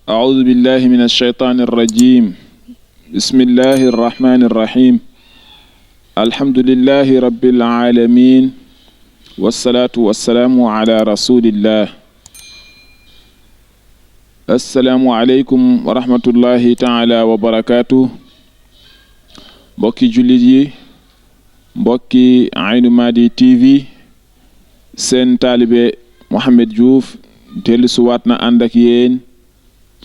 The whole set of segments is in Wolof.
أعوذ بالله من الشيطان الرجيم بسم الله الرحمن الرحيم الحمد لله رب العالمين والصلاة والسلام على رسول الله السلام عليكم ورحمة الله تعالى وبركاته mbokki jullit yi mbokki Aynu Mady TV seen taalibe Mohamed Diouf dellusiwaat na ànd ak yéen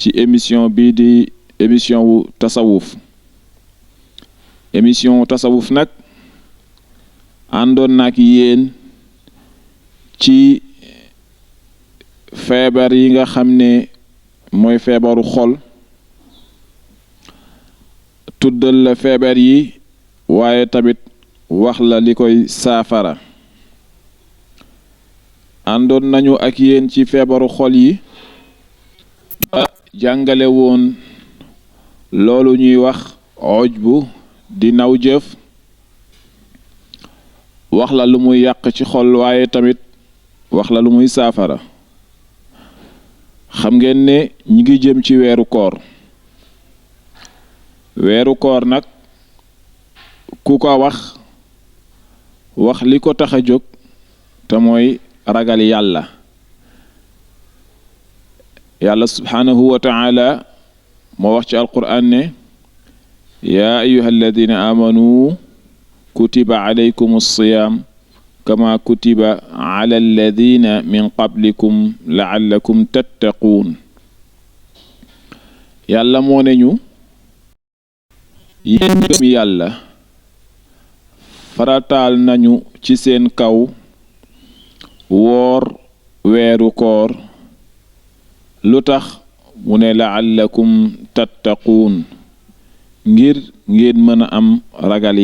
ci émission bii di émission wu tasawuf nag àndoon na ak yéen ci feebar yi nga xam ne mooy feebaru xol tuddal la feebar yi waaye tamit wax la li koy saafara àndoon nañu ak yéen ci feebaru xol yi ba jàngale woon loolu ñuy wax ujbu di naw jëf wax la lu muy yàq ci xol waaye tamit wax la lu muy saafara xam ngeen ne ñi ngi jëm ci weeru koor nag ku ko wax li ko tax a jóg te mooy ragal yàlla subhanahu wa ta'ala moo wax ci alquran ne yaa ayyuha alladina amanu kutiba alaykum as-siyam kama kutiba ala alladina min qablikum la'allakum tattaquun yàlla moo ne ñu yéen gëm yàlla farataal nañu ci seen kaw woor weeru koor lu tax mu ne la'allakum tattaquun ngir ngeen mën a am ragal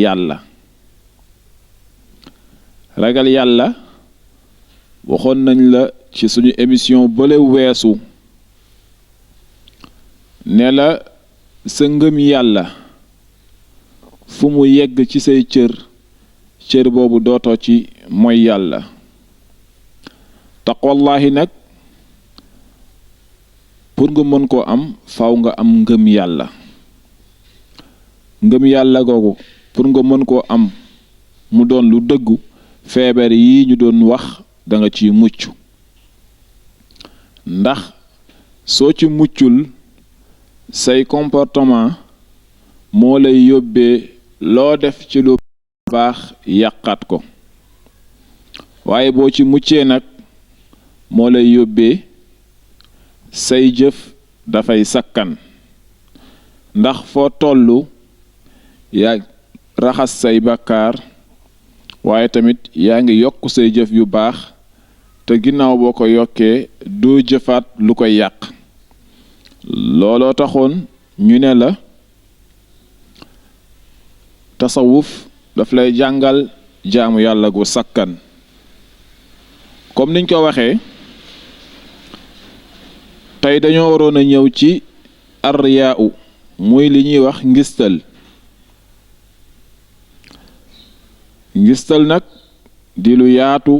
yàlla waxoon nañ la ci suñu émission bële weesu ne la sa ngëm yàlla fu mu yegg ci say cër boobu dootoo ci mooy yàlla taqwallahi nag pour nga mën koo am faaw nga am ngëm yàlla googu pour nga mën koo am mu doon lu dëggu feebar yi ñu doon wax da nga ciy mucc ndax soo ci muccul say comportement moo lay yóbbee loo def ci lu baax yàqaat ko waaye boo ci muccee nag moo lay yóbbee say jëf dafay sakkan ndax foo tollu yaa raxas say bakkaar waaye tamit yaa ngi yokk say jëf yu baax te ginnaaw boo ko yokkee doo jëfaat lu koy yàq looloo taxoon ñu ne la tasawuf daf lay jàngal jaamu yàlla gu sakkan comme niñ ko waxee tey dañoo waroon a ñëw ci arriyaa muy li ñuy wax ngistal nag di lu yaatu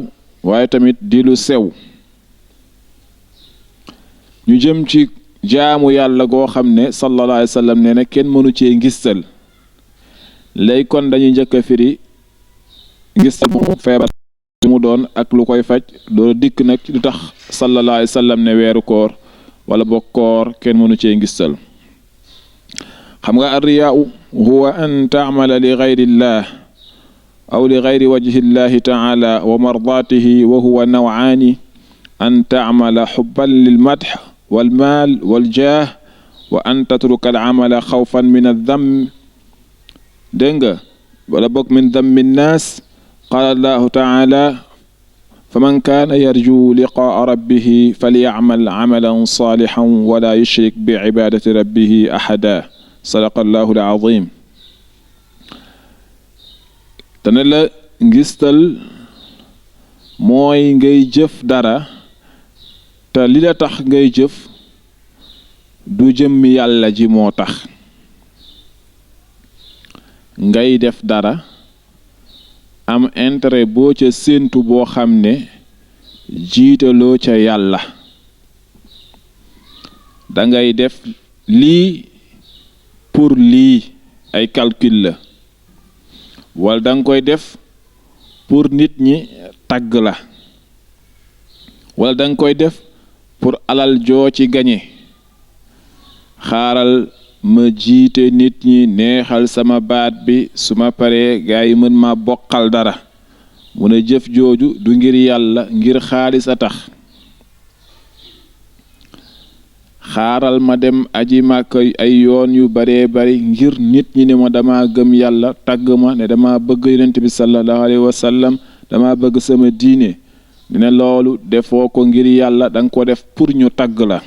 waaye tamit di lu sew ñu jëm ci jaamu yàlla goo xam ne sallallahu alayhi wa sallam nee na kenn mënu cee ngistal lay kon dañuy njëkk a firi ngistal bu feebar mu doon ak lu koy faj doo dikk nag lu tax sallallahu alayhi wa sallam ne weeru koor wala boog koor kenn mënu cee ngistal xam nga arriyaa huwa an taamala li gayrillah aw li gayri wajhi llahi taala wa mardatihi wa huwa nawaani an taamala xubban lil madx wal maal wal jaah wa an tatruka al amala xawfan min aldam dégg nga wala boog min dammi nnaas qaala allahu taala faman kaana yarju liqaa rabbihi falyacmal camalan saalixan wala yushrik bi cibaadati rabbihi axada sadaqa allahu alazim dana la ngistal mooy ngay jëf dara te li la tax ngay jëf du jëmmi yàlla ji moo tax ngay def dara am intérêt boo ca séentu boo xam ne jiitaloo ca yàlla da ngay def lii pour lii ay calcul la wala da nga koy def pour nit ñi tagg la wala da nga koy def pour alal joo ci gañe xaaral ma jiite nit ñi neexal sama baat bi su ma paree gaa yi mën ma bokkal dara mu ne jëf jooju du ngir yàlla ngir xaalis a tax xaaral ma dem aji Màkka ay yoon yu baree bari ngir nit ñi ne ma dama gëm yàlla tagg ma ne dama bëgg yonent bi sallallahu alayhi wa sallam dama bëgg sama diine ne loolu defoo ko ngir yàlla danga ko def pour ñu tagg la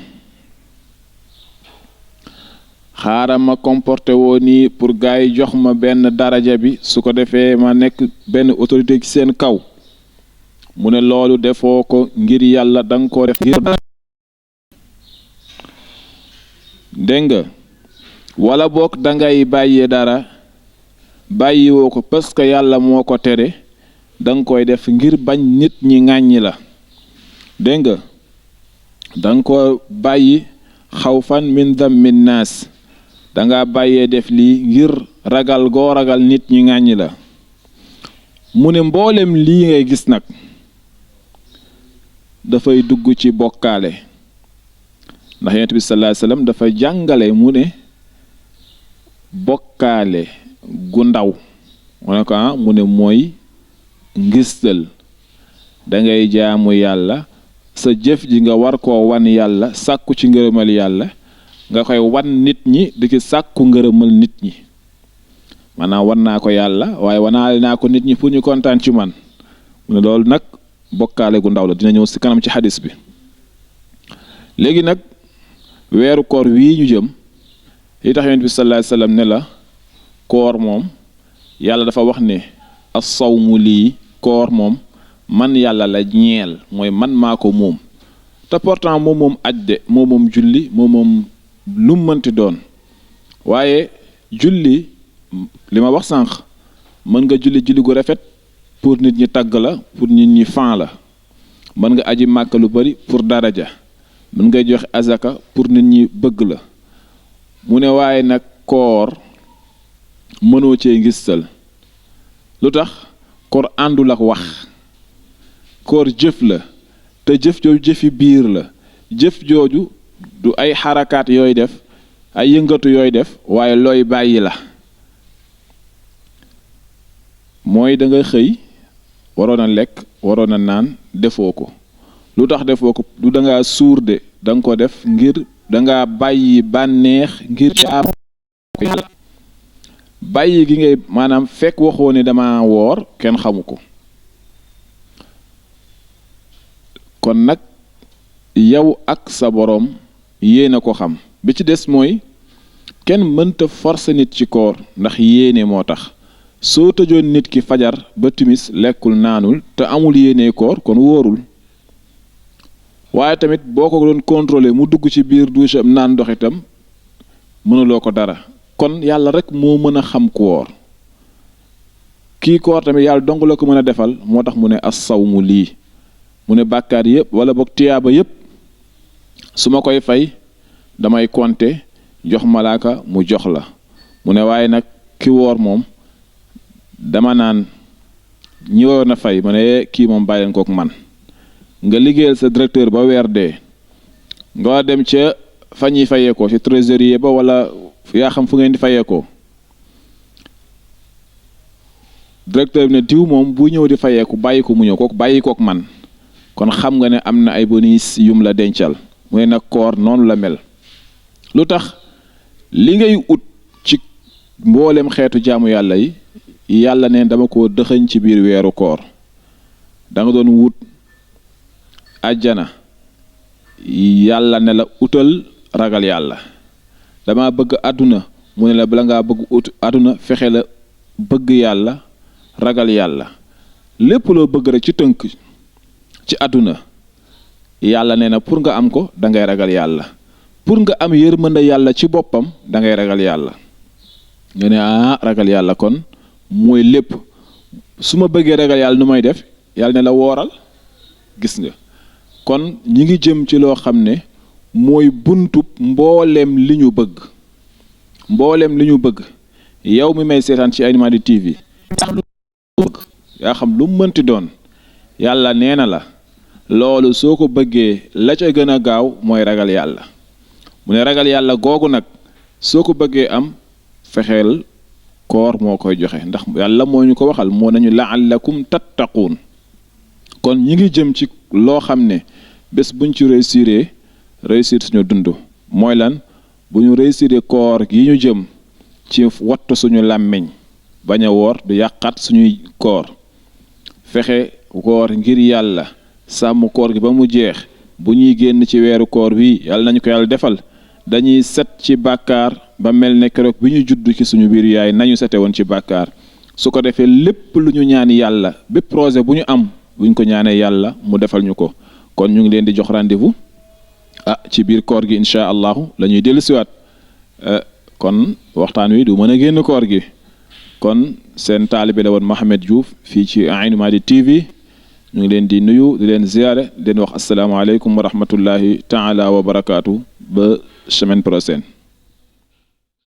xaaral ma comporté woo nii pour gars yi jox ma benn daraja bi su ko defee ma nekk benn autorité ci seen kaw mu ne loolu defoo ko ngir yàlla danga ko def ngir dégg nga wala boog dangay bàyyee dara bàyyiwoo ko parce que yàlla moo ko tere danga koy def ngir bañ nit ñi ŋàññi la dégg nga danga ko bàyyi xawfan min dammin naas danga bàyyee def lii ngir ragal goo ragal nit ñi ŋàññi la mu ne mboolem lii ngay gis nag dafay dugg ci bokkaale ndax yonent bi sallallahu alayhi wasallam dafa jàngale mu ne bokkaale gu ndaw mu ne ko mu ne mooy ngistal da ngay jaamu yàlla sa jëf ji nga war koo wan yàlla sàkku ci ngërëmal yàlla nga koy wan nit ñi di ci sàkku ngërëmal nit ñi maanaam wan naa ko yàlla waaye wanaale naa ko nit ñi pour ñu kontaan ci man mu ne loolu nag bokkaale gu ndaw la dina ñëw ci kanam ci xadis bi léegi nag weeru koor wii ñu jëm li tax yonent bi sallallahu alayhi wasallam ne la koor moom yàlla dafa wax ne as-sawmu lii koor moom man yàlla la ñeel mooy man maa ko moom te pourtant moom aj de moom julli moom lu mënti doon waaye julli li ma wax sànq mën nga julli gu rafet pour nit ñi tagg la pour nit ñi fan la mën nga aji màkka lu bari pour daraja mën ngay joxe azaka pour nit ñi bëgg la mu ne waaye nag koor mënoo cee ngistal lu tax koor àndul ak wax koor jëf la te jëf jooju jëfi biir la jëf jooju du ay xarakaat yooy def ay yëngatu yooy def waaye looy bàyyi la mooy da nga xëy waroon a lekk waroon a naan defoo ko lu tax defoo ko du da ngaa suur de da nga ko def ngir da ngaa bàyyi bànneex ngir jaamu yàlla bàyyi gi ngay maanaam fekk waxoo ne dama woor kenn xamu ko kon nag yow ak sa boroom yéen a ko xam bi ci des mooy kenn mënta forcer nit ci koor ndax yéene moo tax soo tëjoon nit ki fajar ba timis lekkul naanul te amul yéene koor kon wóorul waaye tamit boo ko doon contrôler mu dugg ci biir douche am naan ndox itam mënuloo ko dara kon yàlla rek moo mën a xam ku woor kii koor tamit yàlla dong la ko mën a defal moo tax mu ne as-sawmu lii mu ne bàkkaar yëpp wala boog tiyaaba yëpp su ma koy fay damay compter jox malaaka mu jox la mu ne waaye nag ki woor moom dama naan ñi waroon a fay ma ne kii moom bàyyi leen kook man nga liggéeyal sa directeur ba weer dee nga dem ca fa ñuy fayeekoo ci trésorier ba wala yaa xam fu ngeen di fayeekoo directeur bi ne diw moom bu ñëw di fayeeku bàyyi ko mu ñëw kooku bàyyi kook man kon xam nga ne am na ay bonus yum la dencal mu ne nag koor noonu la mel lu tax li ngay ut ci mboolem xeetu jaamu yàlla yi yàlla ne dama ko dëxëñ ci biir weeru koor da nga doon wut àjjana yàlla ne la utal ragal yàlla dama bëgg àdduna mu ne la bala ngaa bëgg ut àdduna fexe la bëgg yàlla ragal yàlla lépp loo bëgg rek ci tënk ci àdduna yàlla nee na pour nga am ko da ngay ragal yàlla pour nga am yërmande yàlla ci boppam da ngay ragal yàlla nga ne ragal yàlla kon mooy lépp su ma bëggee ragal yàlla nu may def yàlla ne la wooral gis nga kon ñi ngi jëm ci loo xam ne mooy buntub mbooleem li ñu bëgg yow mi may seetaan ci Aïnou-Mady TV yaa xam lu mënti doon yàlla nee na la loolu soo ko bëggee la ca gën a gaaw mooy ragal yàlla mu ne ragal yàlla googu nag soo ko bëggee am fexeel koor moo koy joxe ndax yàlla moo ñu ko waxal moo nañu la'allakum tattaquun kon ñi ngi jëm ci loo xam ne bés buñ ci réussir suñu dund mooy lan bu ñu réussir koor gi ñu jëm ci wattu suñu làmmiñ bañ a woor du yàqaat suñuy koor fexe koor ngir yàlla sàmm koor gi ba mu jeex bu ñuy génn ci weeru koor wi yàlla nañu ko yàlla defal dañuy set ci bàkkaar ba mel ne keroog bi ñu judd ci suñu biir yaay nañu sete woon ci bàkkaar su ko defee lépp lu ñu ñaan yàlla bépp projet bu ñu am buñ ko ñaanee yàlla mu defal ñu ko kon ñu ngi leen di jox rendez-vous ci biir koor gi incha allahu la ñuy dellusiwaat kon waxtaan wi du mën a génn koor gi kon seen taalibe la woon Mohamed Diouf fii ci Aïnou-Mady TV ñu ngi leen di nuyu di leen ziyaare di leen wax asalaamaaleykum wa rahmatullahi taala wa barakaatu ba semaine prochaine